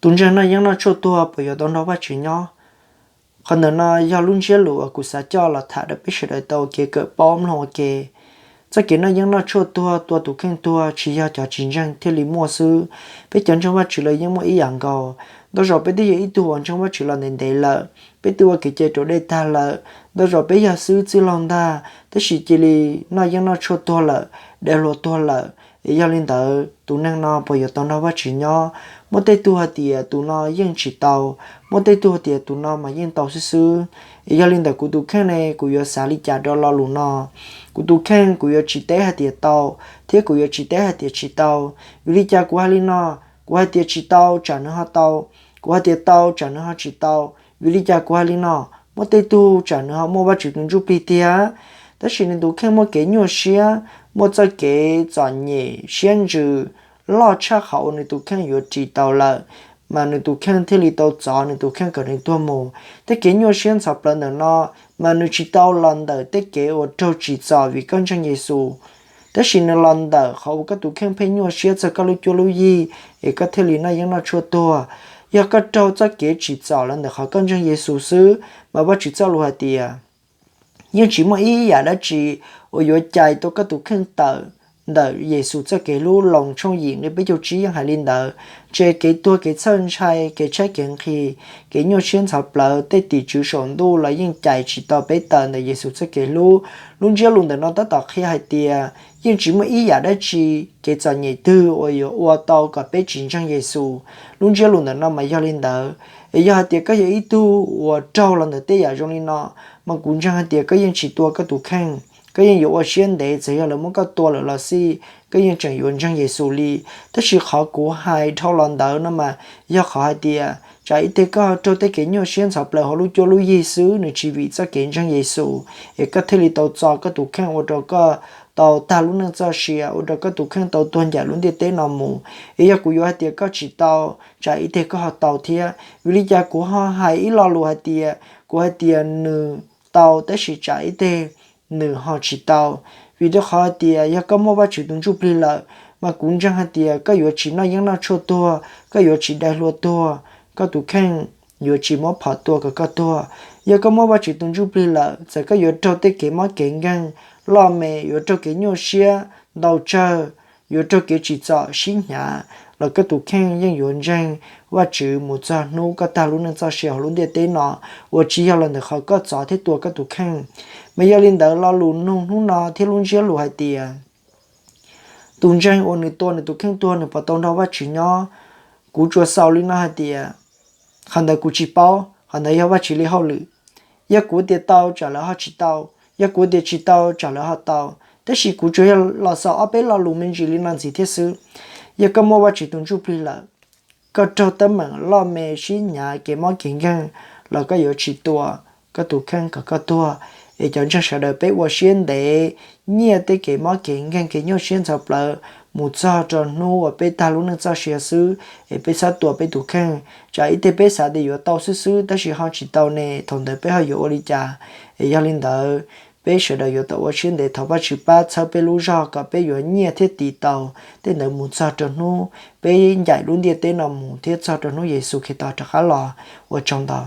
Tus ntseeg noj yeeb noj tshuaj tuag puas yuav tau nrog Vajtswv nyob? Qhov ntawm no yog lub ntsiab lus uas kuv xav coj los tham rau peb sawv daws tau ua kev kawm paub mloog ua ke. Txoj kev noj yeeb noj tshuaj tuag tua tus kheej tuag tsis yog cov tsis ntseeg thiaj li muaj xwb. Peb cov ntseeg Vajtswv los yeej muaj ib yam nkaus. Ntau zaus peb twb yog ib tug uas ntseeg Vajtswv los ntev ntev lawm, peb twb ua kev cai raus dej tag lawm, ntau zaus peb yog xib hwb txwj laug ntag, tab sis cia li noj yeeb noj tshuaj tuag lawm, dav hluas tuag lawm. Es yog li ntawd tus neeg no puas yuav tau nrog Vajtswv nyob? Muaj tej tug hais tias tus no yeej tsis tau, muaj tej tug hais tias tus no mas yeej tau xwb xwb. Es yog li ntawd kuv tus kheej ne, kuv yuav xav li cas rau lo lus no? Kuv tus kheej kuv yuav tsis teb hais tias tau, thiab kuv yuav tsis teb hais tias tsis tau. Vim li cas kuv hais li no? Kuv hais tias tsis tau tsam nws ho tau, kuv hais tias tau tsam nws ho tsis tau. Vim li cas kuv hais li no? Muaj tej tug tsam nws ho muaj Vajtswv tus ntsuj plig tiag, tab sis nws tus kheej muaj kev nyuaj siab, muaj txoj kev txom nyem siab ntsws loj tshaj qhov uas nws tus kheej yuav ris tau lawm, mas nws tus kheej thiaj li tau txov nws tus kheej kom nws tuag mus. Tej kev nyuaj siab ntxhov plawv ntawm no mas nws tsis tau los ntawm tej kev uas raug tsim txom vim koj ntseeg Yexus, tab sis nws los ntawm qhov uas koj tus kheej pheej nyuaj siab txog koj lub cuab lub yig es koj thiaj li noj yeeb noj tshuaj tuag. Yog koj raug txoj kev tsim txom los ntawm qhov koj ntseeg Yexus xwb, mas Vajtswv txoj lus hais tias yeej tsis muaj ib yam dab tsi uas yuav cais tau koj tus kheej tawm ntawm Yexus txoj kev hlub. Loos tshooj yim nqe peb caug tsib yeej hais li ntawd. Ntshe kev tuag kev txhawj ntshai, kev tshaib kev nqhis, kev nyuaj siab ntxhov plawv, tej tim tswv saum ntuj los yeej cais tsis tau peb tawm ntawm Yexus txoj kev hlub. Lub ntsiab lus ntawm no tab tom qhia hais tias yeej tsis muaj ib yam dab tsi, kev txom nyem twg uas yuav ua tau kom peb tsis ntseeg Yexus. Lub ntsiab lus ntawm no mas yog li ntawd. Es yog hais tias koj yog ib tug uas raug los ntawm tej yam zoo li no, mas kuv ntseeg hais tias koj yeej tsis tua koj tus kheej, koj yeej yuav ua siab ntev txawm yog lawv muab koj tua lawm los xij, koj yeej tseem yuav ntseeg Yexus li. Tab sis qhov kuv hais dhau los ntawd no mas yog qhov hais tias tsam ib teg koj raug tej kev nyuaj siab ntxhov plawv hauv lub cuab lub yig xwb, nws tsis vim txoj kev ntseeg Yexus, es koj thiaj li tau txo koj tus kheej ua rau koj tau tag lub neej txoj sia, ua rau koj tus kheej tau tuag ncaim lub ntiaj teb no mus. Es yog kuv yuav hais tias koj tsis tau, tsam ib teg koj ho tau thiab. Vim li cas kuv ho hais ib lo lus hais tias, kuv hais tias nws tau tab sis tsam ib teg nws ho tsis tau? Vim rau qhov hais tias yog koj muaj Vajtswv tus ntsuj plig lawm, mas kuv ntseeg hais tias koj yuav tsis noj yeeb noj tshuaj tuag, koj yuav tsis dai hlua tuag, koj tus kheej yuav tsis muab phom tua kom koj tuag. Yog koj muaj Vajtswv tus ntsuj plig lawm, txawm koj yuav raug tej kev mob kev nkeeg, loj me, yuav raug kev nyuaj siab, ntau tsawg, yuav raug kev tsim txom sib hnyav, los koj tus kheej yeej yuav ntseeg Vajtswv mus txog hnub koj tag lub neej txoj sia hauv lub ntiaj teb no, uas tsis yog los ntawm qhov koj txov thiab tua koj tus kheej. Mas yog li ntawd lo lus nug hnub no thiab lub ntsiab lus hais tias tus ntseeg uas nws tua nws tus kheej tuag nws puas tau nrog Vajtswv nyob? Kuv tsuas xaus li no hais tias qhov ntawd kuv tsis paub, qhov ntawd yog Vajtswv li hauj lwm. Yog kuv tias tau tsam lawv ho tsis tau, yog kuv tias tsis tau tsam lawv ho tau. Tab sis kuv tsuas yog los xaus ob peb lo lus me ntsis li no ntxiv thiab xwb. Yog koj muaj Vajtswv tus ntsuj plig lawm, koj raug teeb meem loj me sib hnyav kev mob kev nkeeg, los koj yuav tsis tua koj tus kheej kom koj tuag. Es cov ntseeg sawv daws peb ua siab ntev nyiaj tej kev mob kev nkeeg kev nyuaj siab ntxhov plawv mus txog rau hnub uas peb tag lub neej txoj sia xwb, es peb txhob tua peb tus kheej. Tsam ib teg peb xav tias yuav tau xwb xwb tab sis ho tsis tau ne, thaum ntawd peb ho yuav ua li cas? Es yog li ntawd, peb sawv daws yuav tau ua siab ntev thov Vajtswv pab txhawb peb lub zog kom peb yuav nyiaj thiab tiv tau tej ntawd mus txog rau hnub peb ncaim lub ntiaj teb no mus thiab txog rau hnub Yexus Khetos rov qab los. Ua tsaug ntau.